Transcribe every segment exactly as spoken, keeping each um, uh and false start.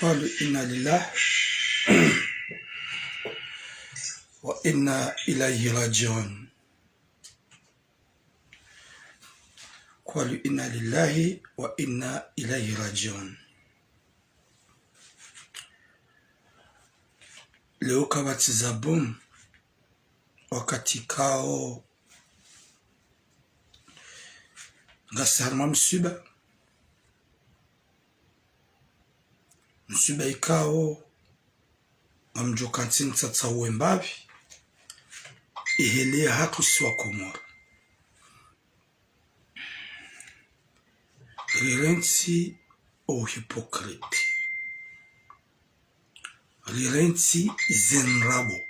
قالوا إنا لله وإنا إليه راجعون. قالوا إنا لله وإنا إليه راجعون. Leo kapvatsi za bomu, wakati ikao ngasi harumwa msiba. Msiba ikao ngamdjo kantsi mtsatsa uwe mbapvi, ihelea hatru si wa Komori. Rirentsi o hypocrite. Rirentsi ze ndrabo.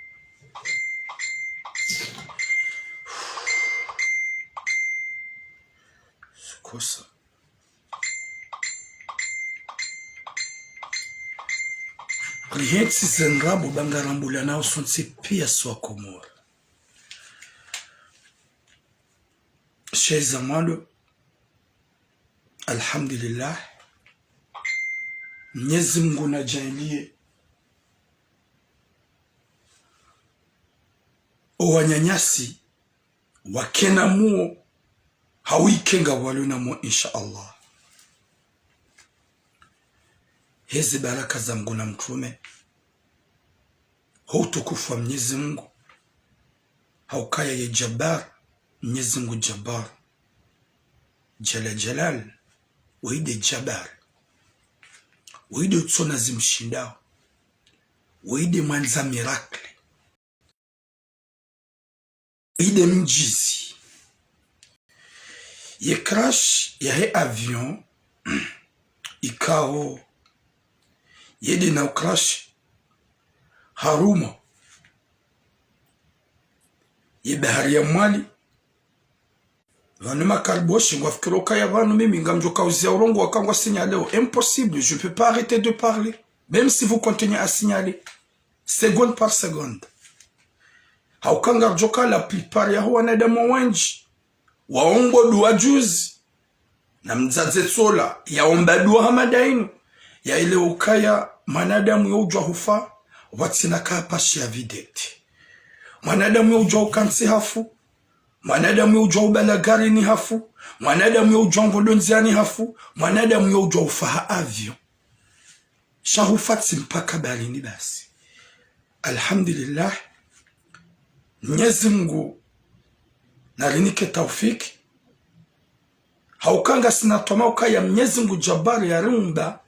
Sikosa. Rihentsi ze ndrabo ba ngarambulanao sontsi pia si wa Komori. Sha iza mwando, alhamdulillah. Mnyezi Mungu nadjaanlie o wananyasi wakena muo, hau ike ngapvo walio na muo, insha Allah. Heze baraka za Mungu na mtrume, ho utukufu wa Mnyezi Mungu, haukaya ye Jabbar, Mnyezi Mungu Jabbar, Jalla Jalal, weye nde Jabbar, weye nde utsona zimshindao, weye nde mwandza miracle. Ide mdjizi. Ye crash yahe avion ikao yende na u crash harumwa ye bahari ya Mwali. Pvanu makariboshi ngwafikiri ukaya pvanu mimi ngamdjo kauzia urongoa ka ngwa signaleo. Impossible, je peux pas arrêter de parler, même si vous continuez à signaler, seconde par seconde. Hauka ngardjo ka la plupart yaho wanadamu wendji waombo dua juzi, na mdzadze tsola yaomba dua hama nda inu, yaelewe ukaya mwanadamu yo udjwa hufa, pvatsina ka pashi ya videti. Mwanadamu yo udjwa ukantsi hafu, mwanadamu yo udjwa ubala garini hafu, mwanadamu yo udjwa ngodo ndziani hafu, mwanadamu yo udjwa ufa ha avion. Sha hufa tsi mpaka baharini basi. Alhamdulillah. Mnyezi Mungu narinike taufiki. Hauka ngasina twama ukaya Mnyezi Mungu Jabbar yariumba,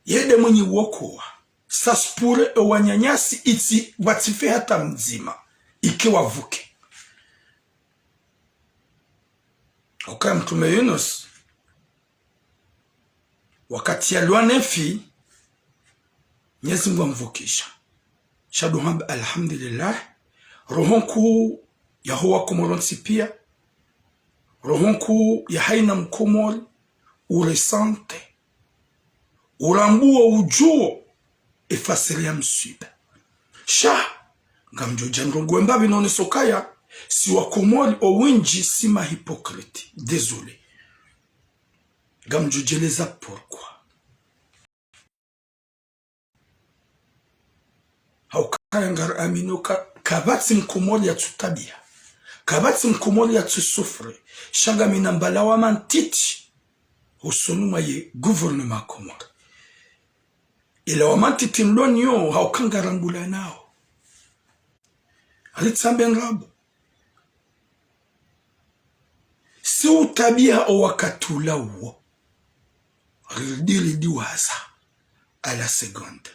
yeye nde mwenyi uokoa. Ça se pourrait e wananyasi itsi watsife hata mdzima, ike wavuke. Hauka mtrume Yunus, wakati yalwa ne mfi, Mnyezi Mungu amvukisha. Sha ndo hamba alhamdulillah. Roho nkuu yaho wa Komori wontsi pia, roho nkuu ya haina Mkomori, uresente, urambuo, udjuo efasiri ya msiba. Sha ngamdjo dja ndrongowe mbapvi nonese ukaya si wa Komori owendji si ma hypocrite. Désolé. Ngamdjo djeleza pourquoi. Haukaya ngari amini uka kapvatsi Mkomori yatsu tabiha, kapvatsi Mkomori yatsu souffre. Sha ngamina mbala wa mantiti hosoni mwa ye gouvernement Komori. Ila wa mantiti ndoniyo hauka ngarambulanao. Alitsambe ndrabo. Si utabiha o wakati ula uwo. Riridi ridiwaza à la seconde.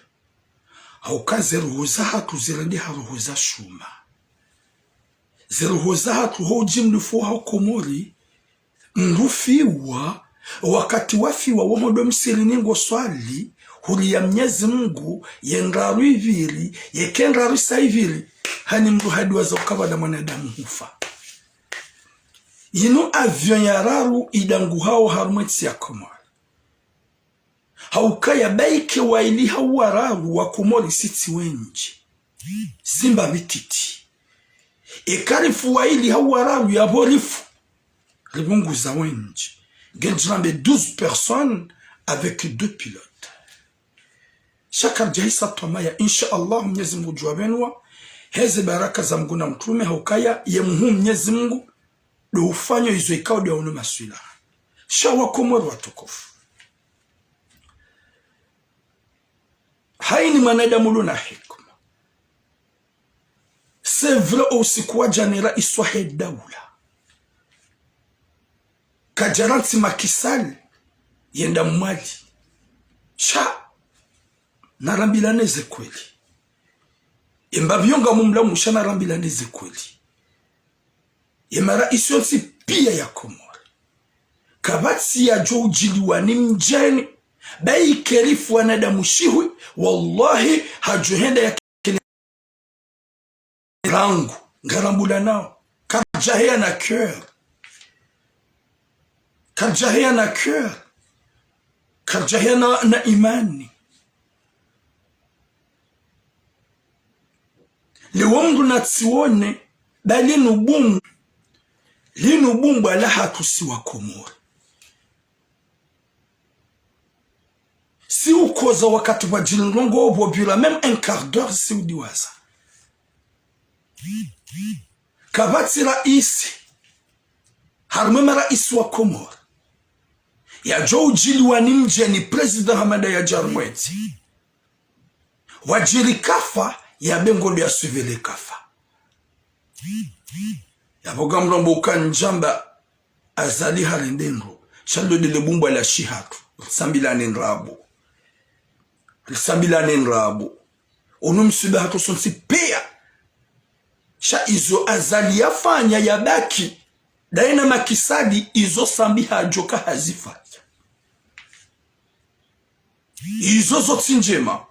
Hauka ze roho zahatru zirende ha roho za shuma. Ze roho zahatru ho ujimlifu wa Komori, mndru ufiwa, wakati wafiwa wo hondo msirini ngo swali, huria Mnyezi Mungu, ye ndraru iviri, yeke ndraru sa iviri, hani mndru hadiwaza ukaya pvala mwanadamu hufa. Yinu avion ya raru idanguhao harumwa entsi ya Komori. Haukaya baike waili hau wararu wa Komori si tsi wendji. Simba vititi. Eka rifu waili hau wararu yapvo rifu. Ripvunguza wendji. Ngendji rambe douze personnes avec deux pilotes. Sha karidjahisa twamaya, insha Allah, Mnyezi Mungu ngudjo wabenuwa, heze baraka za Mungu na mtrume, ha ukaya ye muhu Mnyezi Mungu, ndo ufanya izo ikao ndo yaono maswila. Sha Wakomori watukufu, hayina mwanadamu ulo na hikima. C'est vrai, o usiku wa djana raisi wahe daula kadjarantsi Macky Sall yende Mwali. Sha narambilane ze kweli. Emba pvio ngamumlamu, sha narambilane ze kweli. Ye maraisi yontsi pia ya Komori, kapvatsi yadjo udjiliwa ni mdjeni, bayi kerifu wanadamu shihwi, wallahi, hadjo henda ya kele rangu, ngarambulanao. Karidjaheya na cœur. Karidjaheya na cœur. Karidjaheya na, na imani. Leo mndru natsione, ba linu bum-, linu bumbwa lahatru si Wakomori. Si ukoza wakati pvwadjiri ndrongoo pvo pvira, même un quart d'heure si udiwaza. Kapvatsi raisi, harumwa maraisi wa Komori, yadjo udjiliwa ni mdjeni président Hamada yadja harumwa entsi. Wadjiri kafa, yabe ngondo ya suivre le kafa. Yapvo ngamrombo ukandjamba Azali harende ndro, sha ndo ndele bumbwa la shihatru, risambilane ndrabo. Risambilane ndrabo. Unu msiba hatru sontsi pia. Sha izo Azali yafanya yabaki, daye na Macky Sall, izo Sambi hadjoka hazifanya. Izo zo tsi ndjema.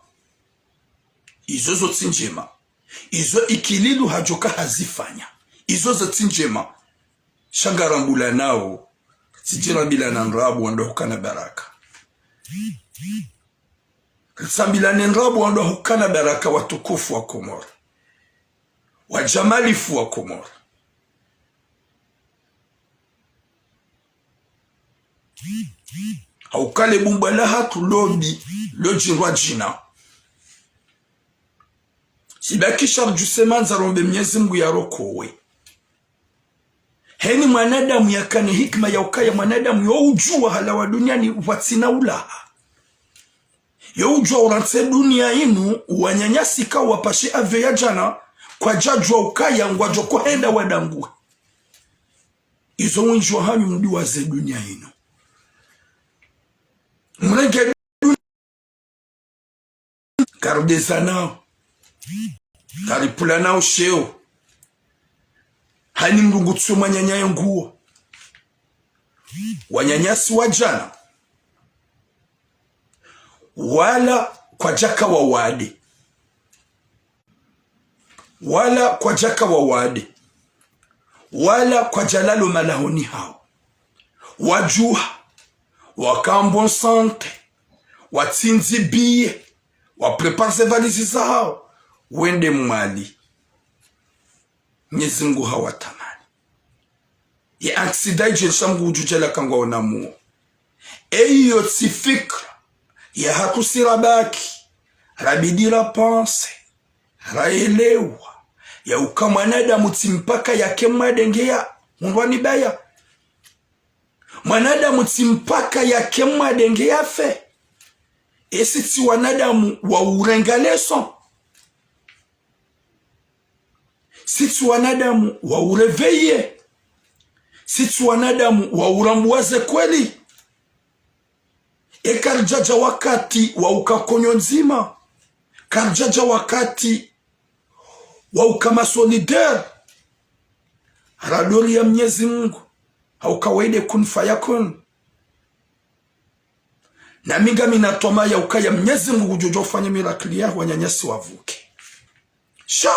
Izo zo tsi ndjema. Izo Ikililu hadjoka hazifanya. Izo zo tsi ndjema. Sha ngarambulanao. Tsidjirambilana ndrabo wandru hukana baraka. Ritsambilane ndrabo wandru hukana baraka, watukufu wa Komori. Wadjamalifu wa Komori. Ha ukaya le bumbwa lahatru lobi, lodjindrwa djina. Sibakisha ridjuse mandza rombe Mnyezi Mungu yarokowe. Hayina mwanadamu yakane hikima ya ukaya mwanadamu yo udjuwa halawa duniani pvwatsina ulaha. Yo udjuwa urantsi dunia inu, wananyasi ka wapashe avion ya djana, kwadjadjuwa ukaya ngwadjo kohenda wadanguhe. Izo wendji wahanyu mdiwaze dunia inu. Mrenge dunia. Karudeza nao. Karipvula nao sheo. Hayina mndru ngutswe mwananya ye nguo. Wananyasi wa djana. Wala kwadjaka wawade. Wala kwadjaka wawade. Wala kwadjalala malahoni hawo. Wadjuha, wakamba santé, watsindzi billet, waprépare ze valizi zahawo, wende Mwali. Mnyezi Mungu hawatamani. Ye accident idje, nsha Mungu udjudjela kangwaona muo. Eyi yo tsi fikra yahatru si rabaki, rabidi rapanse, raelewa, ya uka mwanadamu tsi mpaka yake mwade nge ya, mundrwani baya. Mwanadamu tsi mpaka yake mwade nge yafe. Esi tsi wanadamu wa urenga leçon. Si tsi wanadamu wa uréveiller. Si tsi wanadamu wa urambuwa ze kweli. E karidjadja wakati wa uka konyo ndzima. Karidjadja wakati wa uka ma solidaire. Radori ya Mnyezi Mungu. Ha uka waye nde kun fayakun. Nami ngamina twamaya ukaya Mnyezi Mungu ngudjodjo ufanya miracle ya wananyasi wavuke. Sha,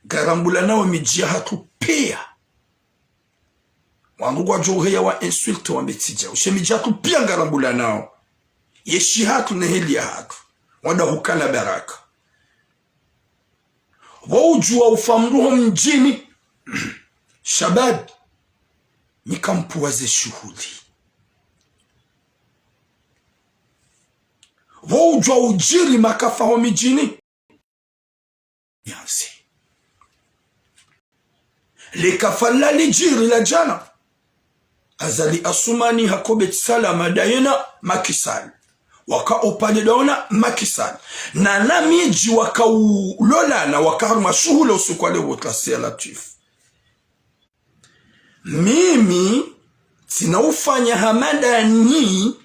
ngarambulanao midji yahatru pia. Wandru ngwadjo uheya wa insulte wambe tsidja. Ushe midji yahatru pia ngarambulanao. Ye shihatru ne heli yahatru. Wandru hukana baraka. Pvo udjuwa ufa mndru ho mdjini. Shabab, nyi kampvuwa ze shuhuli. Pvo udjwa udjiri makafa ho midjini. Yansi. Likafa lila lidjiri la djana. Azali Asumani hako Beit Salam daye na Macky Sall. Waka opvale dawo na Macky Sall. Na na midji waka ulolana, waka harumwa shuhuli usiku wa leo, Latwifu. Mimi, tsina ufanya hama nda nyi,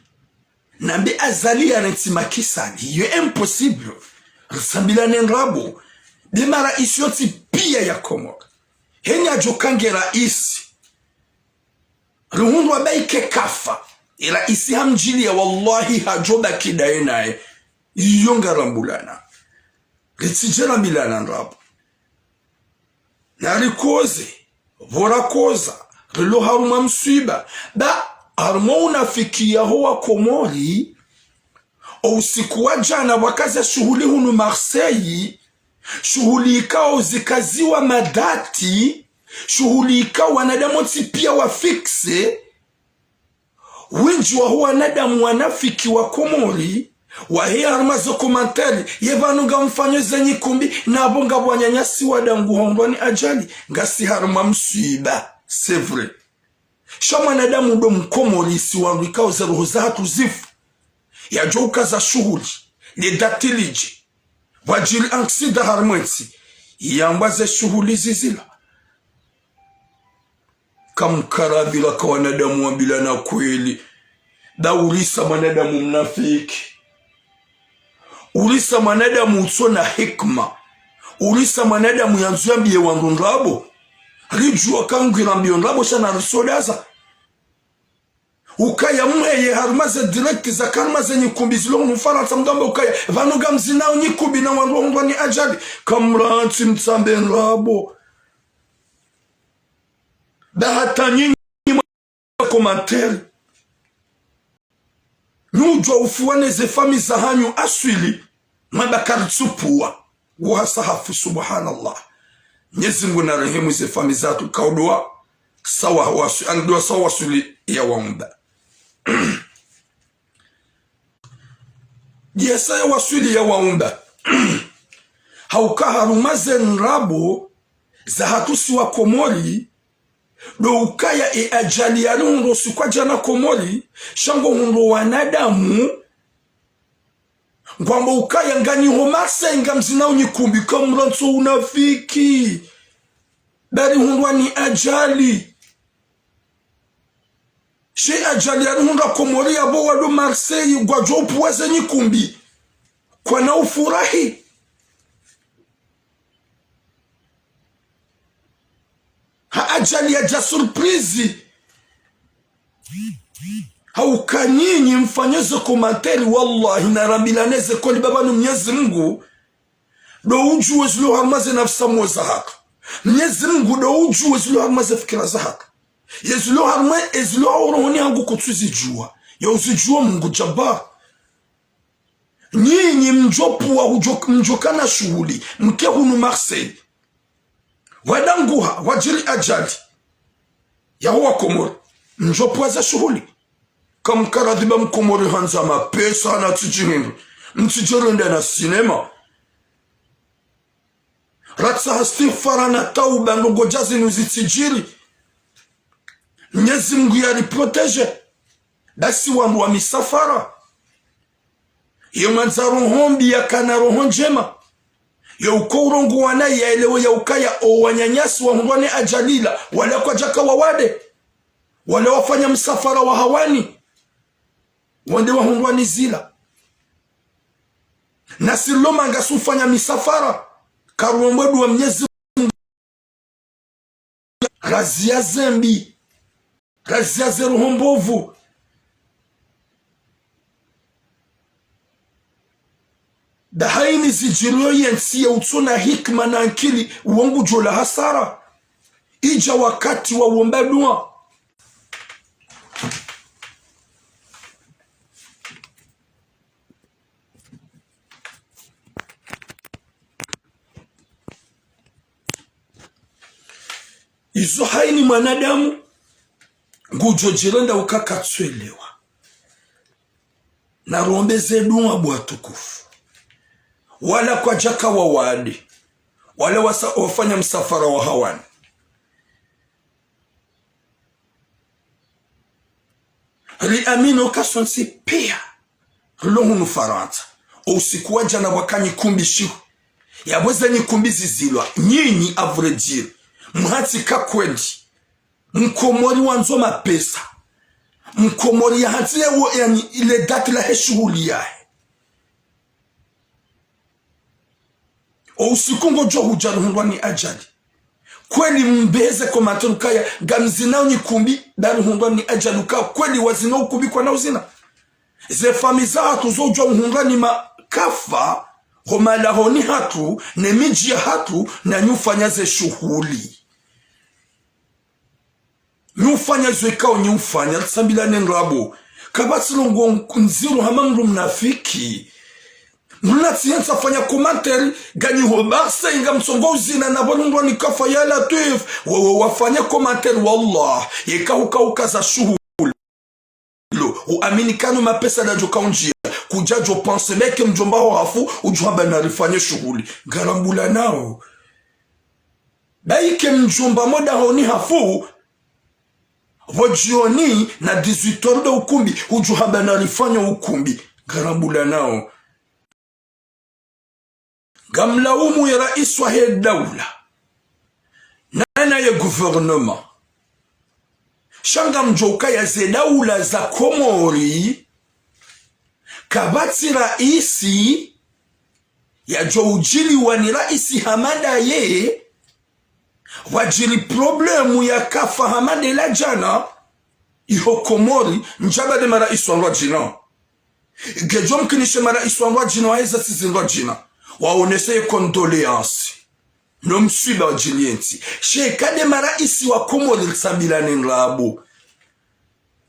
nambe Azali yarantsi Macky Sall. Iyo impossible. Risambilane ndrabo. Be maraisi yontsi piya ya Komori. Heni yadjo ka nge raisi. Rihundru wamba ike kafa. Iraisi hamdjiliya, wallahi hadjo baki daye naye. Iyo ngarambulana. Ritsidje rambilana ndrabo. Narikoze, pvo rakoza, rilo harumwa mswiba. Ba, harumwa unafiki yaho wa Komori, o usiku wa djana pvwakaza shuhuli hunu Marseille, shuhuli ikao zikaziwa madati, shuhuli ikao wanadamu wontsi piya wa fixe, wendji waho wanadamu wanafiki wa Komori, waheya harumwa ze commentaire, ye pvanu ngamfanyo ze nyikumbi, na pvo ngapvo wananyasi wadangu hahundrwa ni ajali, ngasi harumwa mswiba, c'est vrai. Sha mwanadamu ndo mkomori si wandru ikao ze roho zahatru zifu. Yadjo ukaza shuhuli, le dati lidje. Pvwadjiri aksida harumwa entsi, yambwa ze shuhuli zizila. Kamkara pvira ka wanadamu wambilana kweli. Nda urisa mwanadamu mnafiki. Urisa mwanadamu utsona hikima. Urisa mwanadamu yandzo yambiye wandru ndrabo. Ridjuwa ka ngwirambiyo ndrabo sha narisodaza. Ukaya mweye harumwa ze direct zaka harumwa ze nyikumbi zilo hunu Farantsa mdambe ukaya pvanu ngamzinao nyikumbi na wandru wahundrwa ni ajali. Kamrantsi mtsambe ndrabo. Nda hata nyinyi mwa commentaire. Nyi udjuwa ufuwa ne ze fami zahanyu aswili, mwamba karitsupvuwa. Wo hasa hafu, subhanallah. Mnyezi Mngu narehemu ze fami zahatru, kauduwa sawa waswi-, anduwa sawa waswili ya waumba. Yesa ya waswili ya waumba. Hauka harumwa ze ndrabo zahatru si wa Komori, ndo ukaya e ajali yarihundro usiku wa djana Komori, sha ngo hundro wanadamu, ngwambo ukaya nganyi ho Marseille ngamzinao nyikumbi, kamrantso unafiki. Nda rihundrwa ni ajali. She ajali yarihundra Komori yapvo walo Marseille, ngwadjo upvuwa ze nyikumbi. Kwana ufurahi. Ha ajali yadja surprise. Hauka nyinyi mfanyo ze commentaire, wallahi, narambilane ze kweli ba pvanu Mnyezi Mngu ndo udjuwa ezilo harumwa ze nafsi zahatru. Mnyezi Mngu ndo udjuwa ezilo harumwa ze fikira zahatru. Yezilo harumwa, ezilo ha urohoni hangu kutsuzidjuwa. Ye uzidjuwa Mngu Jabbar. Nyinyi mdjo pvuwa hudjo, mdjo kana shuhuli, mke hunu Marseille. Wadanguha, wadjiri ajali yaho wa Komori, mdjo pvuwa ze shuhuli. Kamkara pvira mkomori handza mapesa na tsidjihindru. Mtsidjirenda na sinema. Ratsaha istighfara na tauba, ndrongo dja zinu zitsidjiri. Mnyezi Mngu yari protégé. Basi wandru wa misafara. Ye mwandza roho mbi yakana roho ndjema. Ye uko urongowa naye yaelewe ya ukaya o wananyasi wahundrwa ne ajali ila, wala kwadjaka wawade. Wala wafanya msafara wa hawani. Wende wahundrwa ni zila. Nasi loma ngasi ufanya misafara. Karuombe duwa Mnyezi Raziya ze mbi. Raziya ze roho mbovu. Nda hayini zidjiriyo ye ntsi ye utsona hikima na ankili, wo ngudjo la hasara. Idja wakati wa womba duwa. Izo hayini mwanadamu ngudjo djirenda uka katsuelewa. narombe ze dua bo watukufu. Wala kwadjaka wawade. Wala wasa-, wafanya msafara wa hawani. Riamini uka sontsi pia rilo hunu Farantsa. O usiku wa djana pvwaka nyikumbi shihu. Yapvo ze nyikumbi zizilwa. Nyinyi, à vrai dire, mhantsi ka kweli Mkomori wandzo mapesa. Mkomori yahantsi yewo, yani, ile date lahe shuhuli yahe. O usiku ngodjo hudja ruhundrwa ni ajali. Kweli mbeze commentaire ukaya, ngamzinao nyikumbi, ba ruhundrwa ni ajali uka, kweli wazinao ukumbi kwana uzina. Ze famiyi zahatru zo udjwa uhundrwa ni makafa, ho malahoni hatru, ne midji yahatru, na nyi ufanya ze shuhuli. Nyi ufanya zo ikao nyi ufanya, ritsambilane ndrabo. Kapvatsi ndrongoo ndziro hama mndru mnafiki. Mna tsi yentsa fanya commentaire, nganyi ho Barça, inga mtsongo uzina na pvo rundrwa ni kafa ya Latwif. Wewe wafanya commentaire, wallah. Yeka huka huka za shuhuli. Lo, uamini kanu mapesa ndadjo kaundjia. Kudjadjo pense ba ike mdjomba ho hafu, udjo hamba narifanye shuhuli. Ngarambulanao. Ba ike mdjomba mo dahoni hafu, pvo djioni na dix-huit heures ndo ukumbi, udjo hamba narifanye ukumbi. Ngarambulanao. Ngamlaumu ye raisi wahe daula. Nana ye gouvernement. Sha ngamdjo ukaya ze daula za Komori. Kapvatsi raisi yadjo udjiliwa ni raisi hama ndaye. Pvwadjiri problème ya kafa hama nde la djana, iho Komori, ndjaba nde maraisi wandrwadjina. Ngedjo mkinishe maraisi wandrwadjina, waheza tsi zindrwadjina. Waonese ye condoléances. No mswiba wadjiri yentsi. Sha eka nde maraisi wa Komori ritsambilane ndrabo.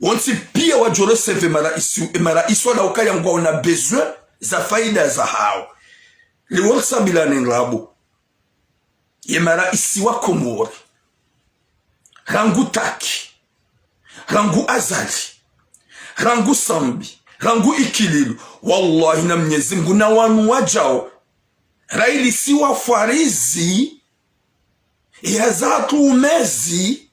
Wontsi pia wadjo recevoir maraisi, e maraisi wala ukaya ngwaona besoin za faida zahao. Lewo ritsambilane ndrabo. Ye maraisi wa Komori. Rangu Taki. Rangu Azali. Rangu Sambi. Rangu Ikililu. Wallahi na Mnyezi Mngu na wanu wadjao. Raisi wa Farizi. Yaza hatu umezi.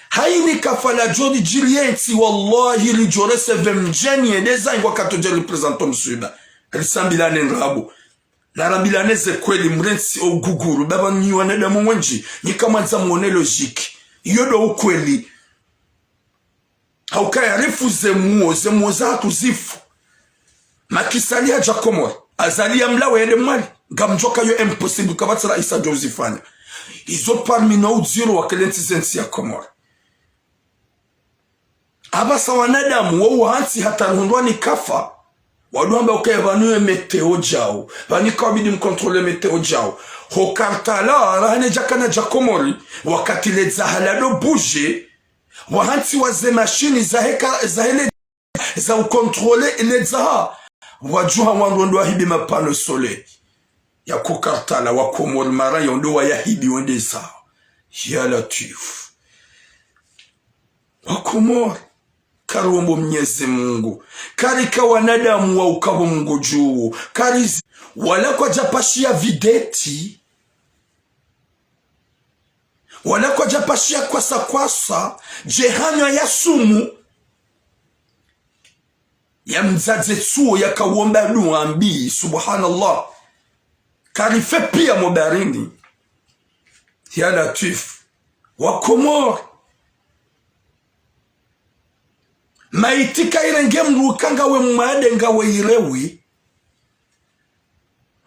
Haini kafa ladjo ridjiri yentsi, wallahi, ridjo recevoir mdjeni yende zayi ngwa katsodje représenter mswiba. Ritsambilane ndrabo. Narambilane ze kweli, mrentsi o uguguru, ba pvanu nyi wanadamu wendji, nyi kamwandza mwone logique. Iyo ndo ukweli. Haukaya rifu ze muo, ze muo zahatru zifu. Macky Sall hadja Komori. Azali yamlawe yende Mwali. Ngamdjoka yo impossible, kapvatsi raisi adjo uzifanya. Izo parmi no udziro wa kelentsi zentsi ya Komori. Apvasa wanadamu, wo uhantsi hata rihundrwa ni kafa. Wadjo hamba ukaya pvanu ye météo djao. Pvanu ikao bidi mcontrôler météo djao. Ho Kartala, raha ne djakana dja Komori. Wakati ledzaha lado bouger. Wahantsi wa ze machine za heka, za hele, za ucontrôler ledzaha. Wadjuha wandru ndo wahibi ma panneaux solaires. Ya ko Kartala, wa Komori mara yo ndo wayahibi wende zawo. Ya Latwif. Wa Komori. Kariwombo Mnyezi Mngu. Karika wanadamu wa ukapvo Mngu dju. Karizi. Wala kwadja pashiya videti. Wala kwadja pashiya kwasa kwasa, dje hanywa ya sumu. Ya mdzadze tsuo ya kawomba dua mbi, subhanallah. Karife pia mobarini. Ya Latwif. Wa Komori. Maiti kayirenge mdru uka ngawe mwade ngawe irewi.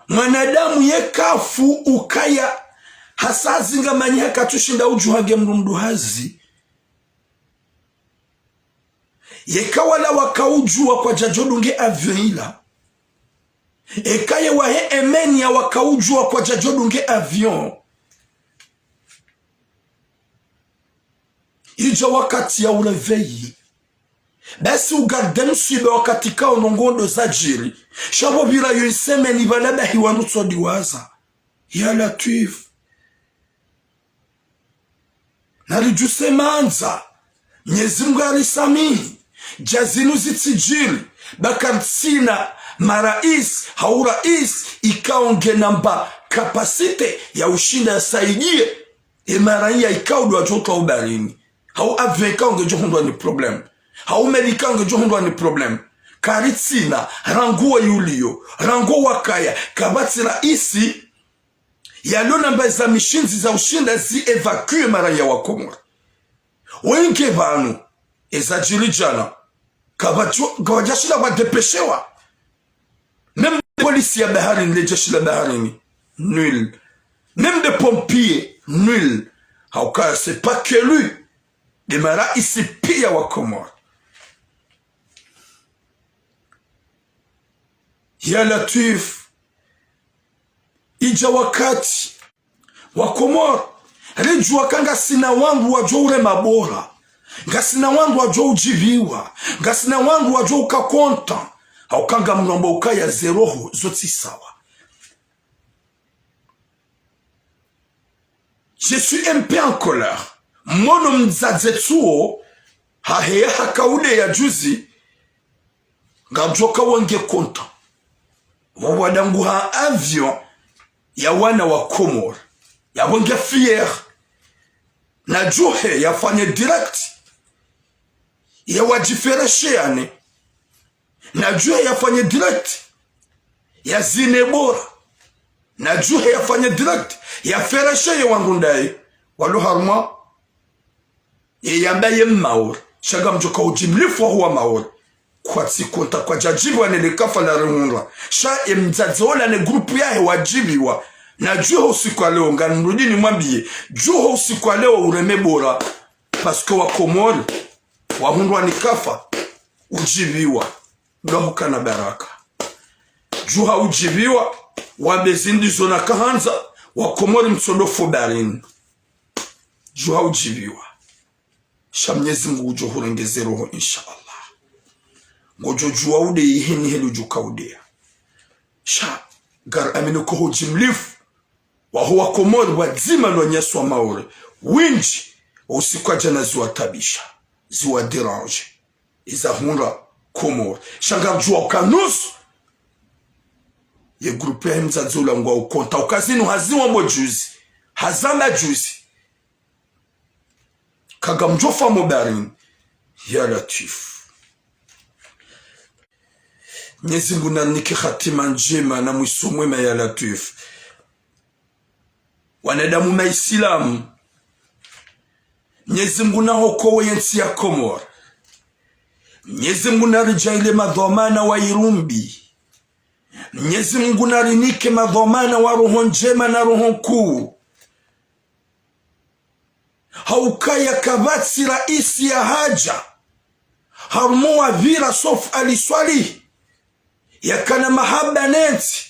Mwanadamu ye kafu ukaya hasazi ngamanyi hakatsushinda udjuha nge mdru mdru hazi. Yeka wala wakaudjuwa kwadjadjo dunge avion ila. Eka ye wahe Emenia wakaudjuwa kwadjadjo dunge avion. Idja wakati ya ureveyi. Basi ugarde mswiba wakati kao ndrongoo ndo zadjiri. Sha pvo pvira yo isemeni pvala bahi wandru tsodiwaza. Ya Latwif. Naridjuse mandza. Mnyezi Mngu arisamihi. Dja zinu zitsidjiri. Ba karitsina marais, hau rais, ikao ngena mba capacité ya ushinda yasaidie. E maraya ikao ndo wadjo utowa baharini. Hau avion ikao ngedjo hundrwa ni problème. Hau meli ikao ngedjo hundrwa ni problème. Karitsina, rangu wa yulio, rangu wakaya, kapvatsi raisi, yalona mba eza mishindzi za ushinda zi évacuer maraya wa Komori. Wenge pvanu, eza djiri djana, kapvatsi, kapvadjashinda pvwa dépêchewa. Même des policiers ya baharini, le jeshi la baharini, nul. Même des pompiers, nul. Hauka, c'est pas que lui. Des maraisi pia wa Komori. Ya Latwif, idja wakati wa Komori ridjuwa ka ngasina wandru wadjo urema bora, ngasina wandru wadjo udjiviwa, ngasina wandru wadjo uka content. Hauka ngamrombo ukaya ze roho zo tsi sawa. Je suis un peu en colère. Mono mdzadze tsuo, haheya haka udeya juzi, ngadjoka wenge content. Wawadangu ha avion ya wana wa Komori. Ya wenge fier. Na djuhe yafanye direct. Ya wadjifereshe yane. Na djuhe yafanye direct. Yazine bora. Na djuhe yafanye direct. Yafereshe ye wandru ndaye. Walo harumwa ye yamba ye Maore. Sha ngamdjoka udjimlifu wa huwa Maore. Kwatsi content kwadjadjiviwa ne le kafa la rihundra. Sha ye mdzadze ola ne groupe yahe wadjiviwa. Na djuho usiku wa leo, nganirudi nimwambiye. Djuho usiku wa leo ureme bora. Parce que wa Komori, wahundrwa ni kafa, udjiviwa. Ndo hukana baraka. Djuha udjiviwa, wambe zindri zo nakahandza, wa Komori mtsondo fo baharini. Djuha udjiviwa. Sha Mnyezi Mngu ngudjo hurenge ze roho, insha Allah. Ngodjo djuwa ude yiheni heli udjuka udeya. Sha, ngari amini ko hudjimlifu, waho wa Komori wadzima no nyasi wa Maore, wendji, usiku wa djana ziwatabisha, ziwadéranger. Iza hundra Komori. Sha ngaridjuwa uka nusu ye groupe ya mdzadze ula ngwao content. Uka zinu haziwambo juzi. Hazamba juzi. Ka ngamdjo fa mo baharini. Ya Latwif. Mnyezi Mngu narinike hatima ndjema na mwiso mwema, ya Latwif. Wanadamu maisilamu, Mnyezi Mngu nahokowe ye ntsi ya Komori. Mnyezi Mngu naridjaanlie madhwamana wa irumbi. Mnyezi Mngu narinike madhwamana wa roho ndjema na roho nkuu. Haukaya kapvatsi raisi yahadja harumwa wapvira sauf Ali Swalihi, yakana mahaba ne ntsi.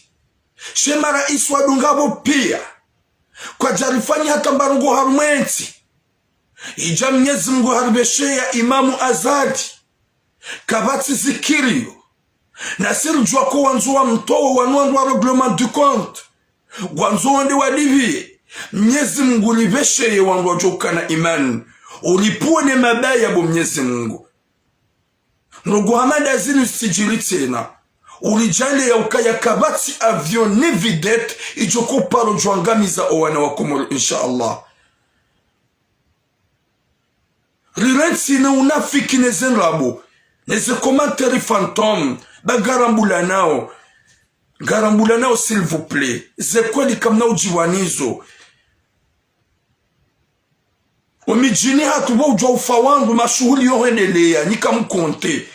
She maraisi wadunga pvo pia, kwadjarifanyi hata mbarungo harumwa entsi. Idja Mnyezi Mngu haripvesheya Imamu Azali. Kapvatsi zikiriyo. Nasi ridjuwa ko wandzo wamtowe wanu wandru wa règlement de compte. Ngwandzo wende wadipviye. Mnyezi Mngu ripvesheye wandru wadjo ukana imani. Uripvuwe ne mabaya bo Mnyezi Mngu. Ndrongo hama nda zinu zitsidjiri tsena. Uridjaanlie ya ukaya kapvatsi avion ni vedette idjo ko paro djwangamiza owana wa Komori, insha Allah. Rirantsi ne unafiki ne ze ndrabo, ne ze commentaires fantômes, ba ngarambulanao. Ngarambulanao, s'il vous plaît. Ze kweli kamna udjiwa nizo. Omidjini hatru pvo udjuwa ufa wandru mashuhuli yo hwendeleya, nyi kamkonte.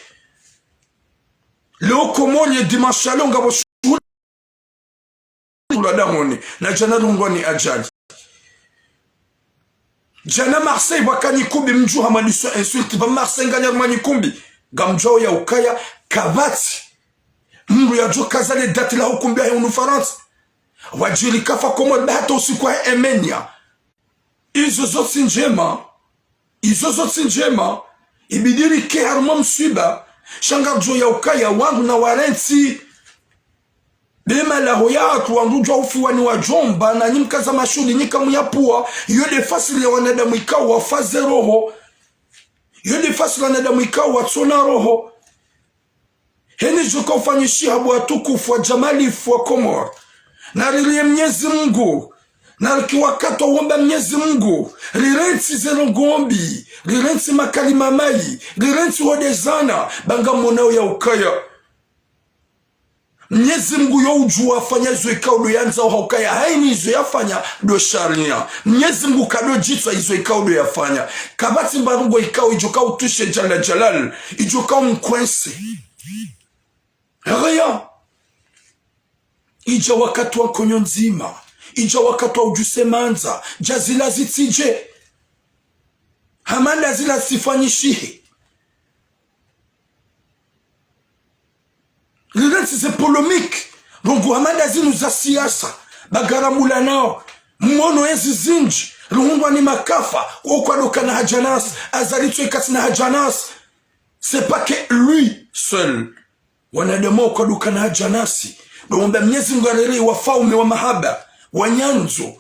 Leo Komori ye dimanche ya leo ngapvo shuhuli la dahoni, na djana rihundrwa ni ajali. Djana Marseille pvwaka nyikumbi mdjuha mwadiswa insulte, pva Marseille nganyarumwa nyikumbi, ngamdjuwao ya ukaya, kapvatsi mndru yadjo kaza le date la hukumbi yahe hunu Farantsa. Wadjiri kafa Komori, ba hata usiku wahe emenya. Izo zo tsi ndjema. Izo zo tsi ndjema. Ibidi rike harumwa mswiba. Sha ngaridjuwao ya ukaya wandru na warantsi. Be malaho yahatru wandru udjuwa ufiwa ni wadjomba, na nyi mkaza mashuhuli nyi kamuyapvuwa. Iyo nde fasiri ya wanadamu ikao wafa ze roho. Iyo nde fasiri ya wanadamu ikao watsona roho. Heni djo ka ufanyishiha bo watukufu wa djamalifu wa Komori. Narilie Mnyezi Mungu. Narike wakati wa uomba Mnyezi Mungu. Rirentsi ze ndrongoo mbi. Rirentsi makalima mayi. Rirentsi hodezana. Ba ngamonao ya ukaya Mnyezi Mungu yo udjuwa afanya izo ikao ndo yandzao, ha ukaya haini izo yafanya ndo sharia. Mnyezi Mungu kado djitswa izo ikao ndo yafanya. Kapvatsi mba ndrongoo ikao idjo ka utushe Jalla Jalal, idjo ka umkwese. Haya. Idja wakati wa nkonyo ndzima. Idja wakati wa udjuse mandza. Dja zila zitsidje. Hama nda zila zifanyishihe. Rirentsi ze polémique, ndrongoo hama nda zinu za siasa, bagaramula nao, mwono ezi zindji, rihundrwa ni makafa, wo kwadokana hadja nasi, Azali tso ikasina hadja nasi. C'est pas que lui seul. Wanadamu wo kwadokana hadja nasi. Ndo womba Mnyezi Mungu arere wafaume wa mahaba, wa nyandzo.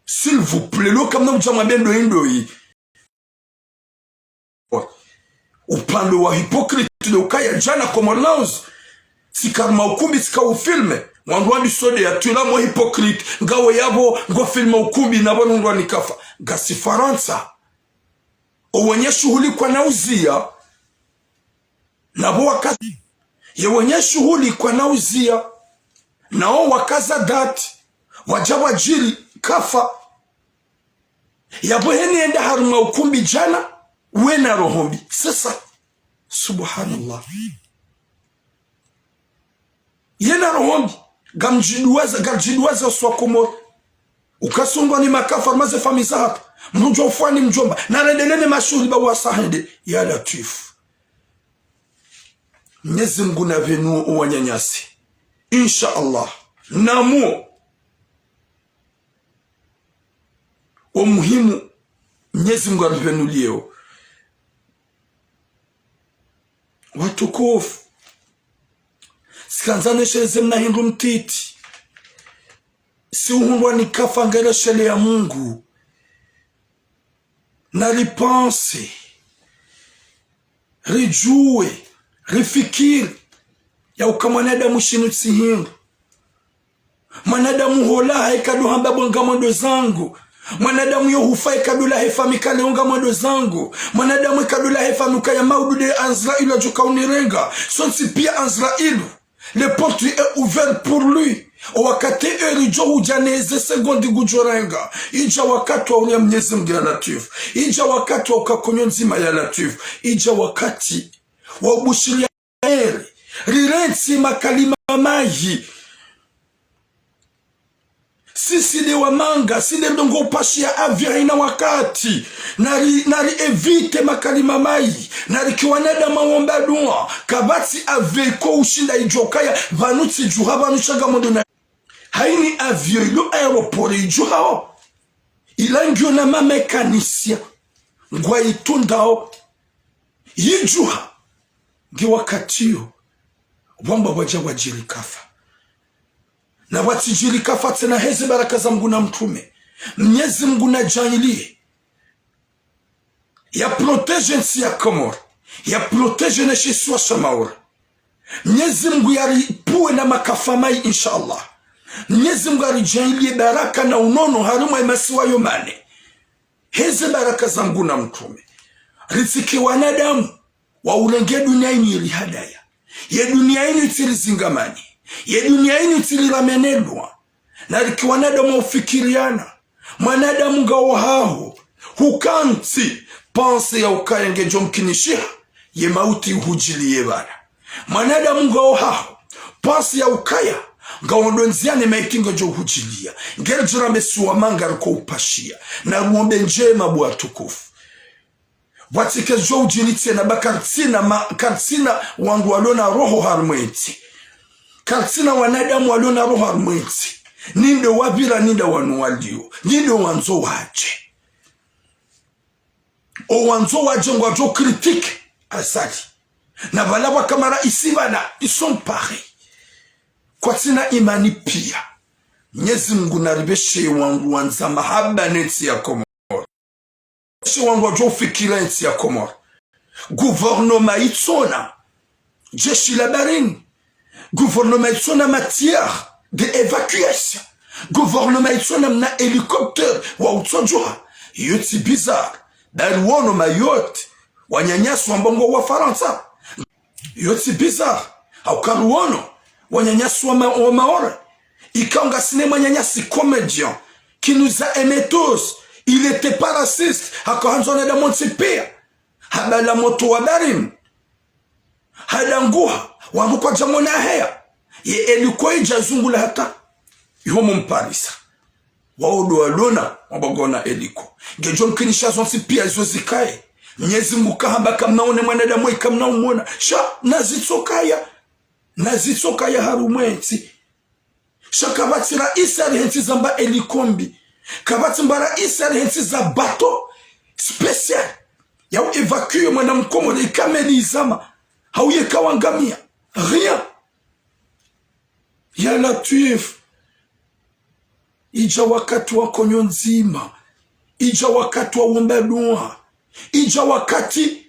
S'il vous plaît, lo kamna udja mwambe ndoyi ndoyi. Upande wa hypocrite nde ukaya djana Comores News, tsika harumwa ukumbi tsika ufilme, wandru wandisode ya twila mo hypocrite, ngawe yapvo ngo filme ukumbi na pvo nundrwa ni kafa. Ngasi Farantsa. Owenye shuhuli kwana uziya, na pvo waka-, ye wenye shuhuli kwana uziya, nao wakaza date, wadja wadjiri kafa. Yapvo heni enda harumwa ukumbi djana, wena roho mbi. C'est ça. Subhanallah. Yena roho mbi. Ngamdjiduwaza, ngamdjiduwaza swa Komori. Ukasungwa ni makafa, maze fami za hata. Mdjo ufwani mdjomba. Na rendelene mashuhuli ba wasa hende. Ya Latwifu. Mnyezi Mungu napvenuo owananyasi. Insha Allah. Namuo. Omuhimu, Mnyezi Mungu aripvenulieo. Watukufu. Tsikandza nesheleze mna hindru mtiti. Si uhundrwa ni kafa ngere shele ya Mungu. Naripanse. Ridjuwe. Rifikiri. Ya uka mwanadamu shinu tsi hindru. Mwanadamu holaha ikado hamba bo ngamwendo zangu. Mwanadamu yo hufa ikado lahe fami kale o ngamwendo zangu. Mwanadamu ikado lahe fami ukaya maudu nde Azraïl adjo ka unirenga. Sontsi pia Azraïl. Le porte est ouvert pour lui. Owakati eri djo hudja neze segondi ngudjo renga. Idja wakati wa uria Mnyezi Mungu ya Latwifu. Idja wakati wa uka nkonyo ndzima ya Latwifu. Idja wakati wa ubushiri ya eri. Rirentsi makalima mayi. Sisi nde wamanga, si nde ndrongoo upashiya avion haina wakati. Nari, nari évite makalima mayi. Narike wanadamu womba dua. Kapvatsi avion iko ushinda idjo kaya, pvanu tsidjuha, pvanu sha ngamwendo na. Haini avion ilo aéroport idjuhao. Ila ngiyo na ma mécanicien. Ngwa itundao. Idjuha. Nge wakati yo. Pvwamba pvwadja pvwadjiri kafa. Na pvwatsidjiri kafa tsena heze baraka za Mungu na mtrume. Mnyezi Mungu nadjaanliye. Ya protégé ntsi ya Komori. Ya protégé ne shisiwa sha Maore. Mnyezi Mungu yaripvuwe na makafa mayi, insha Allah. Mnyezi Mungu aridjaanliye baraka na unono harumwa emasiwa yo mane. Heze baraka za Mungu na mtrume. Ritsike wanadamu. Wa urenge dunia inu iri hadaya. Ye dunia inu itsiri zingamani. Ye dunia inu itsiri ramenelwa. Narike wanadamu wa ufikiriana. Mwanadamu ngawo haho. Hukantsi. Panse ya ukaya ngedjo mkinishiha. Ye mauti uhudjiliye pvala. Mwanadamu ngawo haho. Panse ya ukaya. Ngawo ndo ndziani maiti ngedjo uhudjiliya. Ngeri djira mbe si wamanga riko upashiya. Na ruombe ndjema bo watukufu. Pvwatsike zo udjiri tsena ba karitsina ma-, karitsina wandru walona roho harumwa entsi. Karitsina wanadamu walona roho harumwa entsi. Ninde wapvira, ninde wanu walio. Ninde wandzo wadje. Owandzo wadje ngwadjo critique Azali. Na pvala pvwa kamara isi pvala, ils sont pareils. Kwatsina imani pia. Mnyezi Mungu naripveshe wandru wandza mahaba ne ntsi ya Komori. Shi wandru wadjo ufikira entsi ya Komori. Gouvernement itsona. jeshi la baharini. Gouvernement itsona matière de évacuation. Gouvernement itsona mna hélicoptère wa utsodjuha. Yo tsi bizarre. Bali wono Mayotte, wananyasi wamba ngwa Wafarantsa. Yo tsi bizarre. Hauka ri wono, wananyasi wa Ma-, wa Maore. Ikao ngasina mwananyasi comédien, qui nous a aimés tous. Il était pas raciste. Haka handzo wanadamu wontsi pia. Habala moto wa baharini. Hadanguha, wandru kwadja mona heya. Ye hélico idja zungula hata iho Mumparisa. Wao ndo walona, wamba ngwaona hélico. Ngedjo mkinisha zontsi pia zo zikaye. Mnyezi Mungu kahamba kamna one mwanadamu, kamna umona. Sha, nazitsokaya. Nazitsokaya harumwa entsi. Sha kapvatsi raisi arihentsi zamba hélico mbi. Kapvatsi mba raisi arihentsi za bateau spécial ya u évacuer mwana Mkomori ika meli izama. Hau yeka wangamia. Rien. Ya Latwif. Idja wakati wa konyo ndzima. Idja wakati wa womba dua. Idja wakati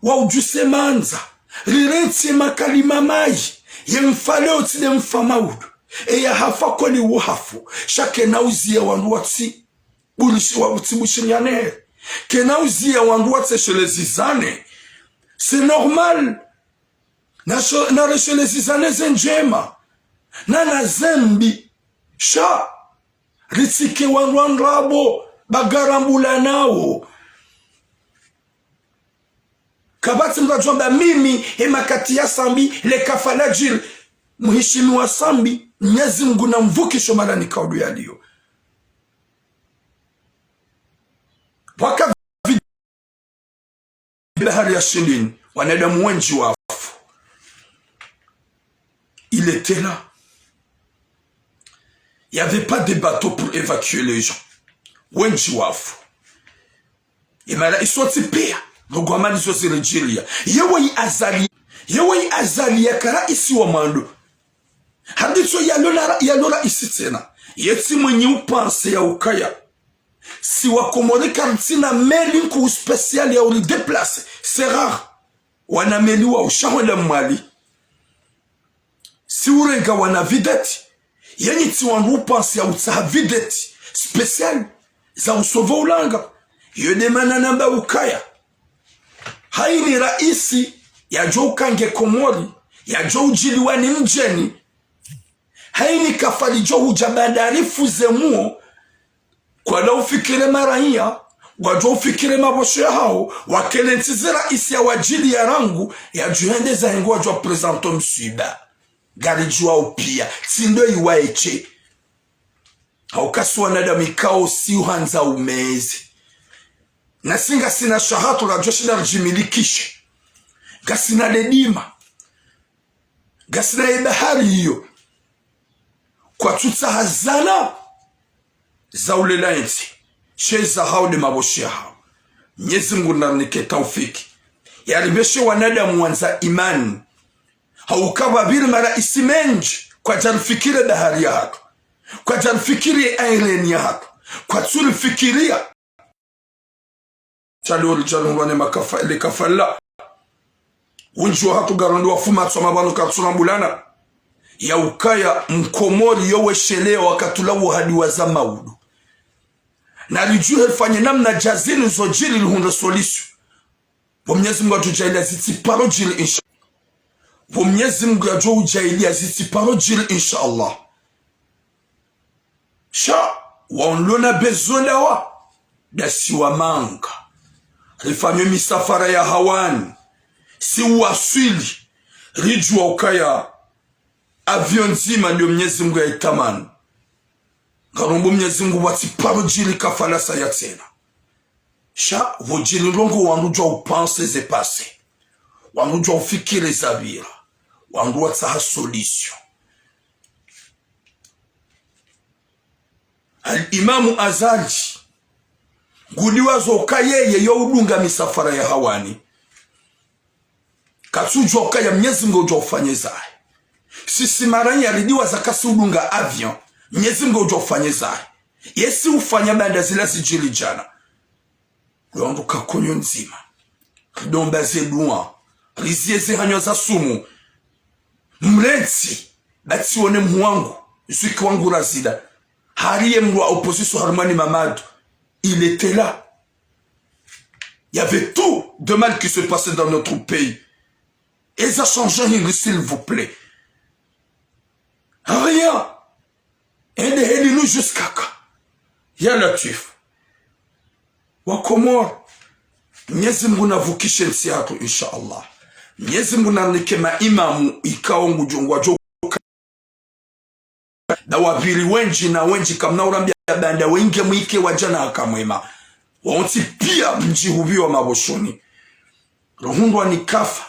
wa udjuse mandza. Rirentsi makalima mayi. Ye mfa leo tsi nde mfa maudu. Eya hafa kweli uhafu. Sha kena uziya wandru watsi bulishi-, wa-, utsi bushiriane. Kena uziya wandru watseshelezizane. C'est normal. Na sho-, na reshelezizane ze ndjema. Na na ze mbi. Sha. Ritsike wandru wa ndrabo, ba ngarambulanao. Kapvatsi mndru adjo amba mimi, he makati ya Sambi, le kafa ladjiri. Mheshimiwa Sambi, Mnyezi Mungu namvukishe mahala nikaodu yaliyo. Pvwaka bahari ya Shindini, wanadamu wendji wafu. Il était là. Il y avait pas de bateau pour évacuer les gens. Wendji wafu. Imara isontsi pia, ndrongoo hama nizo ziridjiliya. Yewe yi Azali, yewe yi Azali yaka raisi wa mwando. Haditso yalo ra-, yalo raisi tsena. Ye tsi mwenyi upanse ya ukaya. Si Wakomori karitsina meli nkuu spécial ya uri déplacer. C'est rare. Wana meli wa ushaho la Mwali. Si urenga wana vedette. Yenyi tsi wandru upanse ya utsaha vedette spécial za usova ulanga. Yo nde mana namba ukaya. Haini raisi yadjo ukange Komori, yadjo udjiliwa ni mdjeni. Haini kafa lidjo hudja bandari fuze muo, kwada ufikire maraiya, wadjo ufikire mabosho yahao, wakele ntsi ze raisi ya wadjili ya rangu, yadjo hende zahe ngwadjo présenter mswiba. Ngaridjuwao pia, tsi ndo iwaeshe. Hauka si wanadamu ikao si uhandza umeze. Nasi ngasina shahatru radjo shinda ridjimilikishe. Ngasina ledima. Ngasina ye bahari iyo. Kwatsutsaha zana za ulela entsi. She zahao nde mabosho yahao. Mnyezi Mungu narinike taufiki. Yaripveshe wanadamu wandza imani. Hauka pvapviri maraisi mendji, kwadjarifikire bahari yahatru. Kwadjarifikire aireni yahatru. Kwatsurifikiria. Tsalori tsalungwa ne makafa, le kafala. Wendji wahatru ngarondo wafuma tsoma pvanu katsurambulana. Ya ukaya Mkomori yo weshelea wakati ula uhadi wa za maudu. Naridjuhe rifanye namna djazinu zo djiri rihundre solution. Pvo Mnyezi Mungu yadjo udjaaliya zitsi paro djiri insha. Pvo Mnyezi Mungu yadjo udjaaliya zitsi paro djiri insha Allah. Sha, waonlona bezo ndawa, ndasi wa manga. Rifanye misafara ya hawani. Si uwaswili. Ridjuwa ukaya avion ndzima ndo Mnyezi Mungu yaitamani. Ngarombo Mnyezi Mungu pvwatsi paro djiri kafala saya tsena. Sha, pvo djiri ndrongoo wandru djuwa upanse ze passé. Wandru djuwa ufikire zapvira. Wandru watsaha solution. Al Imamu Azali, ngudiwazo uka yeye yo udunga misafara ya hawani. Katsudjuwa ukaya Mnyezi Mungu udjuwa ufanye zahe. Sisi maraiya ridiwaza kasi udunga avion. Mnyezi Mungu udjuwa ufanye zahe. Yesi ufanya baanda zila zidjiri djana. Lwandu kakonyo ndzima. Ridomba ze dua. Riziye ze hanywa za sumu. Mrentsi, ba tsione mhu wangu, zwiki wangu Razida. Hariye mdru wa opposition harumwa ni Mamadou. Il était là. Il y avait tout de mal qui se passait dans notre pays. Eza changé hindri, s'il vous plaît. Rien. Ende heli nu jusqu'à quand? Ya Latwif. Wa Komori. Mnyezi Mungu navukishe ntsi yatru, insha Allah. Mnyezi Mungu nanike maimamu ikao ngudjo ngwadjo. Na wapviri wendji na wendji kamna urambia banda wenge mwike wadjana haka mwema. Wontsi pia mdjihupviwa maboshoni. Rohundrwa ni kafa.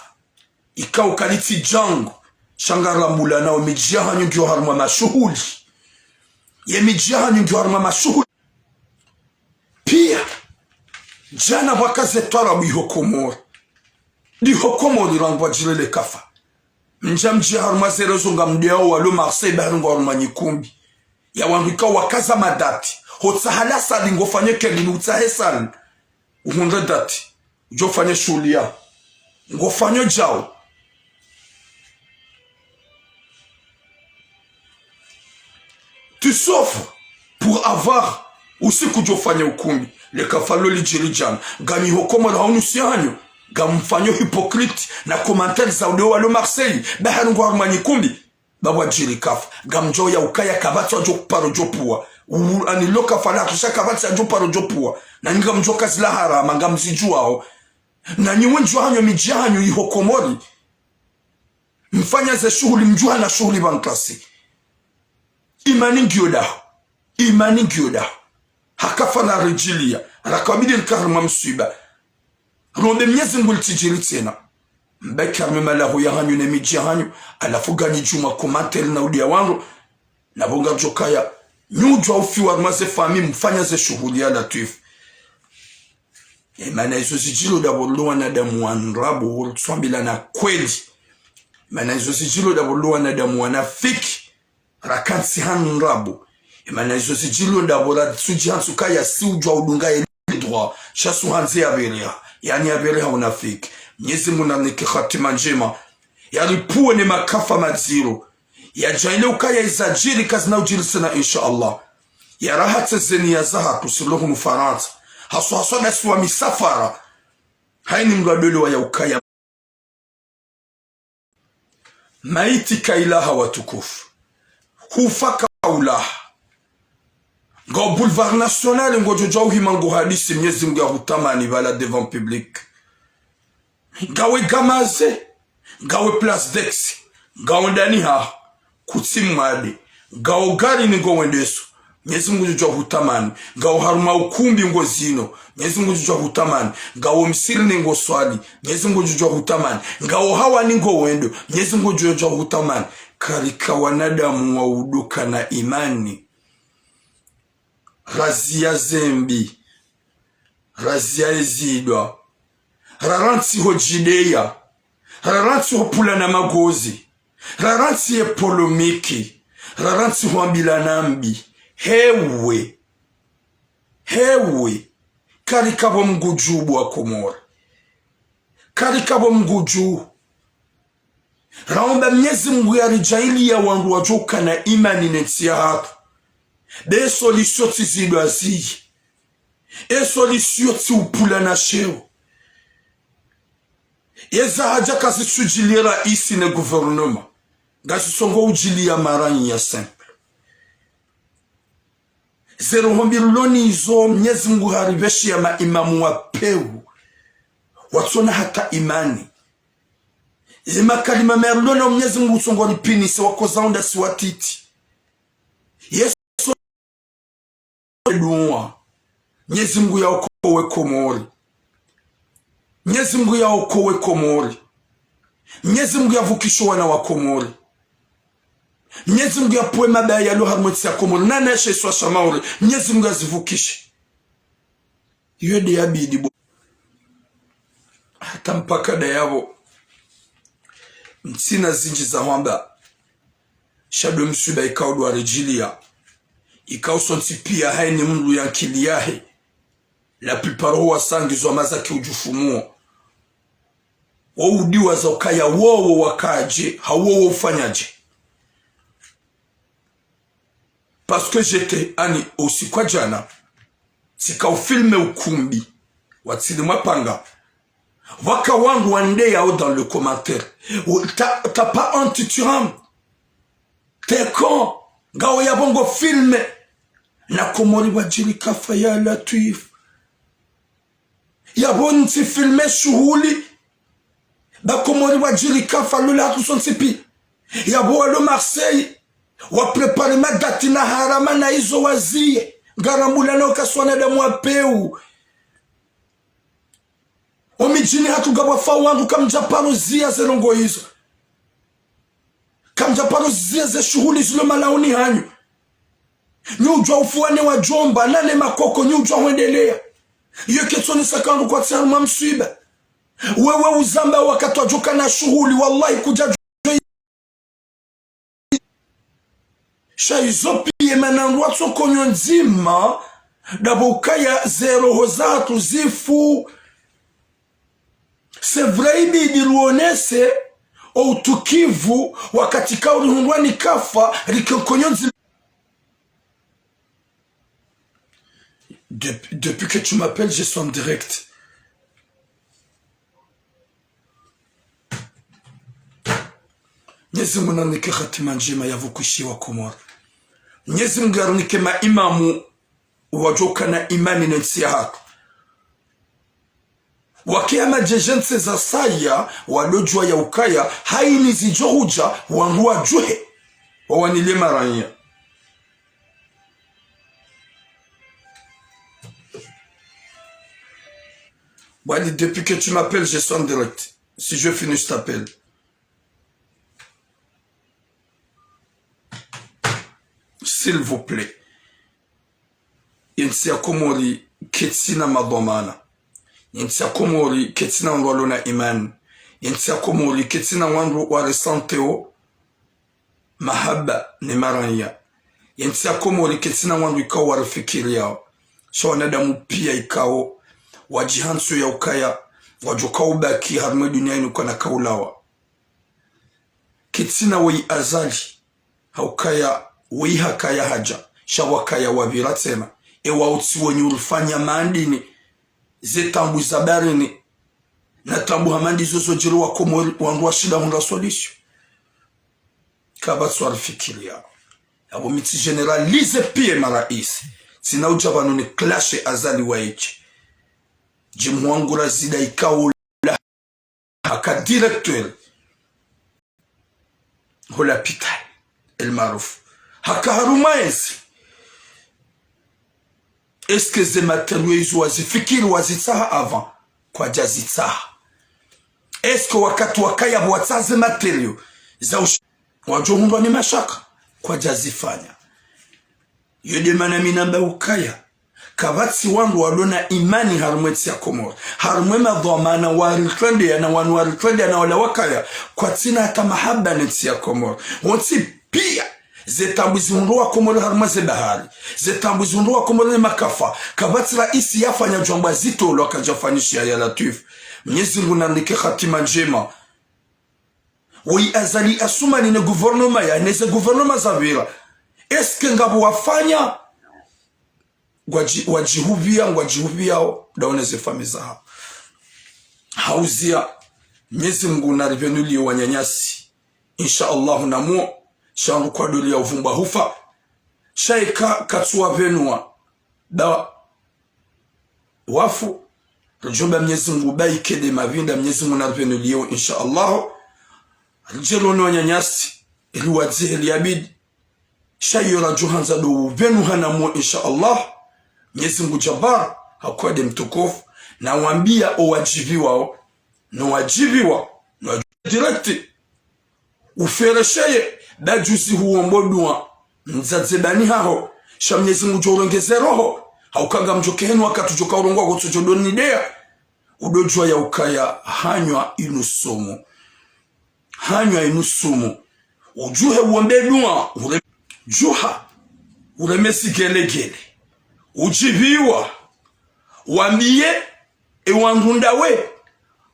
Ikao kalitsi djangu, sha ngarambula nao midji yahanyu ngiyo harumwa mashuhuli. Ye midji yahanyu ngiyo harumwa mashuhuli. Pia, djana pvwakaze twarabu iho Komori. Diho Komori rangu wadjirele kafa. Mdja mdji harumwa zerezo ngamdeyao walo Marseille ba harumwa harumwa nyikumbi. Ya wandru ikao wakaza madati. Hotsaha la sali ngofanye kelini utsahe sali. Uhundre dati, udjo fanya shuhuli ya. Ngofanyo djao. Tu souffres pour avoir usiku djo fanya ukumbi. Le kafa lo lidjiri djana. Nganyi ho Komori haunu si hanyu. Ngamfanyo hypocrite na commentaire za ude walo Marseille. Ba harumwa harumwa nyikumbi. Ba pvwadjiri kafa. Ngamdjo ya ukaya kapvatsi wadjo paro djo pvua. U-, ani lo kafa la kisha kapvatsi wadjo paro djo pvua. Na nyi ngamdjo kazi la harama, ngamzidjuwao. Na nyi wendji wahanyu midji yahanyu iho Komori. Mfanya ze shuhuli, mdjuha na shuhuli pvanu klasi. Imani ngiyo daho. Imani ngiyo daho. Hakafa na ridjiliya. Rakabidi rika harumwa mswiba. Rombe Mnyezi Mungu litsidjiri tsena. Mbaki harumwa malaho yahanyu ne midji yahanyu, halafu nganyi djuma commentaire na udiya wandru, na pvo ngadjo kaya, nyi udjuwa ufiwa harumwa ze famille, mfanya ze shuhuli ya Latwif. E mana izo zidjilo dapvo lo wanadamu wa ndrabo, wo lutswambila na kweli. E mana izo zidjilo dapvo lo wanadamu wanafiki. Rakantsi hanu ndrabo. E mana izo zidjilo dapvo ratsudji hantsu kaya si udjuwa udunga ye droit. Sha su handze ya pvereha. Yani ya pvereha unafiki. Mnyezi Mungu nanike hatima ndjema. Ya ripvuwe ne makafa madziro. Ya djaanlie ukaya izadjiri kazina udjiri tsena, insha Allah. Ya rahatse ze niya zahatru silo hunu Farantsa. Haswa haswa dasi wa misafara. Hayini mdru adole wa ya ukaya. Maiti kayilaha watukufu. Hufa kaulaha. Ngawe Boulevard National, ngodjo djuwa uhima ngo hadisi, Mnyezi Mungu ya hutamani pvala devant public. Ngawe Gamaze, ngawe Place d'Aix, ngawe ndani haho, kutsi mwade, ngawe garini ngo wendeso, Mnyezi Mungu ngudjo djuwa hutamani. Ngawe harumwa ukumbi ngo zino, Mnyezi Mungu ngudjo djuwa hutamani. Ngawe msihirini ngo swali, Mnyezi Mungu ngudjo djuwa hutamani. Ngawe hawani ngo wendo, Mnyezi Mungu ngudjo djuwa hutamani. Karika wanadamu wa uduka na imani. Raziya zembi, raziya ezidwa, rarantsi ho djideya, rarantsi ho pvulana magozi, rarantsi ye polémique, rarantsi ho ambilana mbi. Hewe, hewe, karika pvo mngudjubu wa Komori. Karika pvo mngudju. Raomba Mnyezi Mungu ya ridjaanlie wandru wadjo ukana imani ne ntsi yahatru. Be solution tsi zidwa ziyi. E solution tsi upvulana sheo. Eza hadja kazitsudjiliya raisi ne gouvernement. Ngazisongo udjiliya maranyi ya simple. Ze roho mbi rilo nizo, Mnyezi Mungu haripveshiya maimamu wa pewu. Watsona hata imani. Ye makalima meyarilo na Mnyezi Mungu utsongo ripvinise wakoza unda si watiti. Yesu dua. Mnyezi Mungu ya okowe Komori. Mnyezi Mungu ya okowe Komori. Mnyezi Mungu ya vukishe wana wa Komori. Mnyezi Mungu ya pvuwe mabaya yalo harumwa entsi ya Komori. Nana yeshe isiwa sha Maore. Mnyezi Mungu ya zivukishe. Iyo nde ya bidi bo. Hata mpaka nda yapvo. Ntsina zindji za hwamba. Sha ndo mswiba ikao ndo waridjiliya. Ikao sontsi piya hayini mndru ya nkili yahe. La plupart ho wasangizwa mazaki udjufumuo. Wo udiwaza ukaya wowo wakadje, ha wowo ufanyadje. Parce que j'étais, ani, usiku wa djana, tsika ufilme ukumbi, watsili mapanga. Pvwaka wandru wandeyao dans le commentaire. Ou, t'as, t'as pas honte, tu rentres. T'es con. Ngawe yapvo ngo filme. Na Komori wadjiri kafa ya Latwif. Yapvo ntsi filme shuhuli. Ba Komori wadjiri kafa lula hatu sontsi pi. Yapvo walo Marseille. Wa préparer madati na harama na izo waziye. Ngarambula na ukaswana damu wa peu. Omidjini hatru ngapvwafa wandru kamdja paro ziya ze ndrongoo izo. Kamdja paro ziya ze shuhuli zilo malaoni hanyu. Nyi udjuwa ufuwa ne wadjomba, nane makoko, nyi udjuwa hwendelea. Iyo ketsonesa ka wandru kwatsi harumwa mswiba. Wewe uzamba wakati wadjoka na shuhuli, wallahi kudja Sha izo piya mana wandru watso konyo ndzima, ndapvo ukaya ze roho zahatru zifu. C'est vrai, ibidi ruonese o utukivu wakati kauri hundrwa ni kafa, rike konyo ndzima. Dep-, depuis que tu m'appelles, je suis en direct. Mnyezi Mungu narinike hatima ndjema ya pvo kwishiwa Komori. Mnyezi Mungu yarinike maimamu wadjoka na imani ne ntsi yahatru. Wake hama djedje ntsi za saya, wadodjuwa ya ukaya, haini zidjo hudja, wandru wadjuhe, wawanile maranya. Bwali, depuis que tu m'appelles, je suis en direct. Si je finis, je t'appelle. S'il vous plaît. Ye ntsi ya Komori ketsina madhwamana. Ye ntsi ya Komori ketsina wandru walona imani. Ye ntsi ya Komori ketsina wandru waresenteo mahaba ne maranya. Ye ntsi ya Komori ketsina wandru ikao warifikiriyao. Sha wanadamu piya ikao wadjihantso ya ukaya wadjoka ubaki harumwa ye duniya inu kwana kaulawa. Ketsina weyi Azali, ha ukaya weyi hakaya hadja, sha wakaya wapvira tsena. Ewa utsi wenyi urifanya mandini, ze taabu za baharini, na taabu hama ndizo zodjiri wa Komori, wandru washinda hundra solution. Kapvatsi warifikiriyao. Yapvo mi tsi généraliser piya marais. Tsina udja pvanu ni clashe Azali wa eche. Djimwangura zida ikao haka directeur ho lapitali El Maarouf. Haka harumwa ezi. Est-ce que ze matériaux izo wazifikiri wazitsaha avant? Kwadjazitsaha. Est-ce que wakati wakaya pvo watsaha ze matériaux za ush-, wadjo hundrwa ni mashaka? Kwadjazifanya. Yo nde mana mi namba ukaya kapvatsi wandru walona imani harumwa ye ntsi ya Komori. Harumwa ye madhwamana waritrendeya na wanu waritrendeya na wala wakaya, kwatsina hata mahaba ne ntsi ya Komori. Wontsi piya, ze taabu zihundrwa wa Komori harumwa ze bahari, ze taabu zihundrwa wa Komori ne makafa, kapvatsi raisi yafanya djwambwa zitolo akadjafanyishiya ya Latwif. Mnyezi Mungu narinike hatima ndjema. Woyi Azali Assoumani ne gouvernement ya, ne ze gouvernement zapvira. Est-ce que ngapvo wafanya? Ngwadji-, wadjihupviya, ngwadjihupviyao, ndawo ne ze famiyi zahao. Hauziya, Mnyezi Mungu naripvenuliye wananyasi. Insha Allahu namuo, sha ngu kwadoliya uvumbwa hufa. Sha eka katsuwapvenuwa, nda wafu, ridjomba Mnyezi Mungu baike nde mapvinda, Mnyezi Mungu naripvenuliyewo, insha Allah. Ridjelo no wananyasi, ili wadzihe liyabidi. Sha iyo radjo handza ndo upvenuha namuo, insha Allah. Mnyezi Mungu Jabbar, hakwade mtukufu, na wambiya owadjipviwao, no wadjipviwa, no wadjipviwa direct. Uferesheye, nda djuzi huwombo dua, mdzadze bani haho, sha Mnyezi Mungu djo urengeze roho, hauka ngamdjo keheni wakati udjo kaurongowa kotso djo donideya, udodjuwa ya ukaya hanywa inu sumu. Hanywa inu sumu. Udjuhe uwombe dua, ure-, djuha, ureme zigelegele. Udjipviwa, wambiye, ewandru ndawe,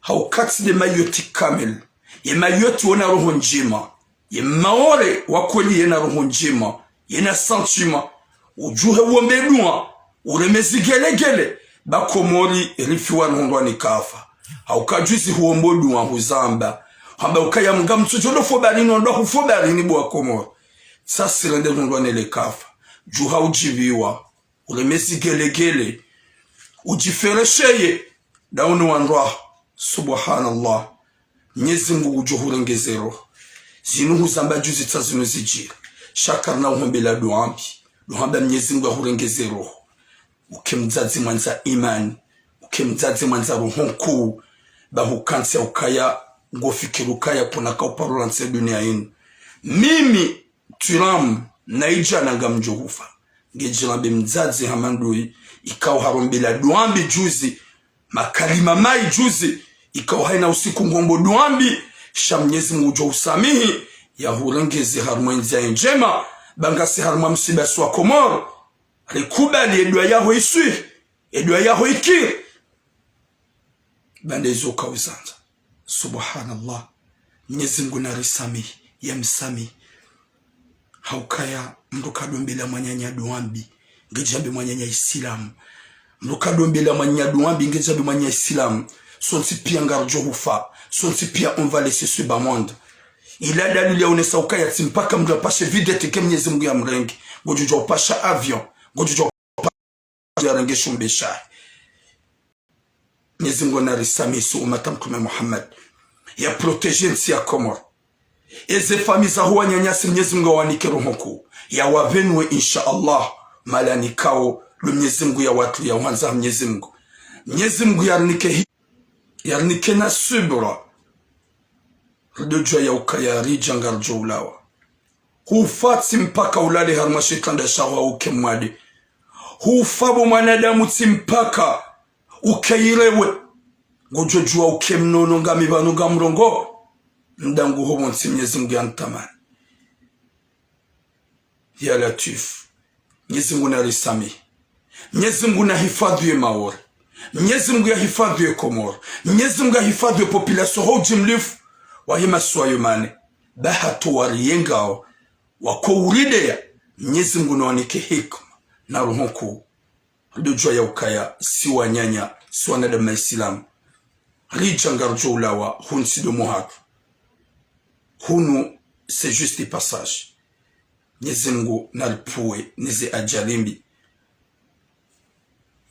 Hauka tsi nde Mayotte kamili. Ye Mayotte wona roho ndjema. Ye Maore wa kweli yena roho ndjema. Yena sentiment. Udjuhe uombe dua. Ureme zigelegele. Ba Komori rifiwa roho ndrwani kafa. Hauka juzi huombo dua huzamba. Hamba ukaya Mngu ngamtsudjo ndo fo baharini, ndo hufo baharini bo wa Komori. Sasi rende roho ndrwani le kafa. Djuha udjibiwa. Ureme zigelegele. Udjiferesheye. Dauni wandrwa. Subhanallah. Mnyezi Mngu ngudjo hurengeze roho. Zinu huzamba juzi tsa zinu zidjiri. Sha karina uhombela dua mbi. Ndo hamba Mnyezi Mngu ahurengeze roho. Uke mdzadze mwandza imani. Uke mdzadze mwandza roho nkuu. Ba hukantsi ya ukaya ngofikiri ukaya kuna kauparula ntsi dunia inu. Mimi Twiram, na idjana ngamdjo hufa. Ngedjirambe mdzadze hama nduyi, ikao harombela dua mbi juzi, makalima mayi juzi, ikao hayina usiku ngombo dua mbi, sha Mnyezi Mngu ngudjo usamihi, yahurengeze harumwa ndzia ndjema, ba ngasi harumwa msiba si wa Komori, rikubali ye dua yaho iswihi, ye dua yaho ikiri. Ba nde izo kauzandza. Subhanallah. Mnyezi Mngu narisamihi, yamsamihi. Haukaya, mndru kadombela mwananya dua mbi, ngedjambe mwananya Isilamu. Mndru kadombela mwananya dua mbi, ngedjambe mwananya Isilamu. Sontsi pia ngaridjo hufa. Sontsi pia on va laisser ce bas monde. Ila dalili yaonesa ukaya tsi mpaka mndru apashe vedette ke Mnyezi Mngu yamrenge. Ngodjo djuwa upasha avion. Ngodjo djuwa yarenge shumbe shahe. Mnyezi Mngu narisamihi si umati wa Mtrume Muhammad. Ya protéger ntsi ya Komori. Eze famille zaho wananyasi Mnyezi Mngu yawanike roho nkuu. Yawavenuwe insha Allah. Mahala nikao, ndo Mnyezi Mngu yawatru ya uhandza Mnyezi Mngu. Mnyezi Mngu yarinike hi-, yarinike na subra. Ridodjuwa ya ukaya ridja ngaridjo ulawa. Hufa tsi mpaka ulale harumwa she itranda shaho uke mwade. Hufa bo mwanadamu tsi mpaka uke irewe. Ngodjo djuwa uke mnono ngami pvanu ngamrongo. Ndangu ho pvontsi Mnyezi Mngu yantamani. Ya Latwif. Mnyezi Mngu narisamihi. Mnyezi Mngu nahifadhwi ye Maore. Mnyezi Mngu yahifadhwi ye Komori. Mnyezi Mngu yahifadhwi ye population ho ujimlifu wahe masiwa yo mane. Ba hata wariyengao, wako urideya. Mnyezi Mngu nawanike hikma na roho nkuu. Ridodjuwa ya ukaya si wananya, si wanadamu Maisilamu. Ridja ngaridjo ulawa, hunu tsi ndo mwahatru. Hunu, c'est juste passage. Mnyezi Mngu naripvuwe neze ajali mbi.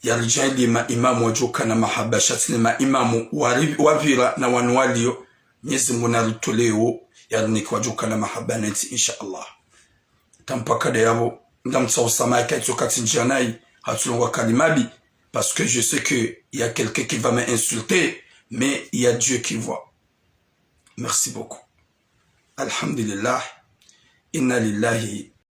Yaridjaanliye maimamu wadjokana mahaba, sha tsi ne maimamu wari-, wapvira na wanu waliyo. Mnyezi Mngu naritolewo, yarinike wadjokana mahaba ne ntsi, insha Allah. Tampaka nde yapvo, ngamtsaho usamaha eka itsoka tsindjia nayi, hatsulonga kalima mbi, parce que je sais que il y a quelqu'un qui va m'insulter, mais il y a Dieu qui voit. Merci beaucoup. Alhamdulillah. Inna lillahi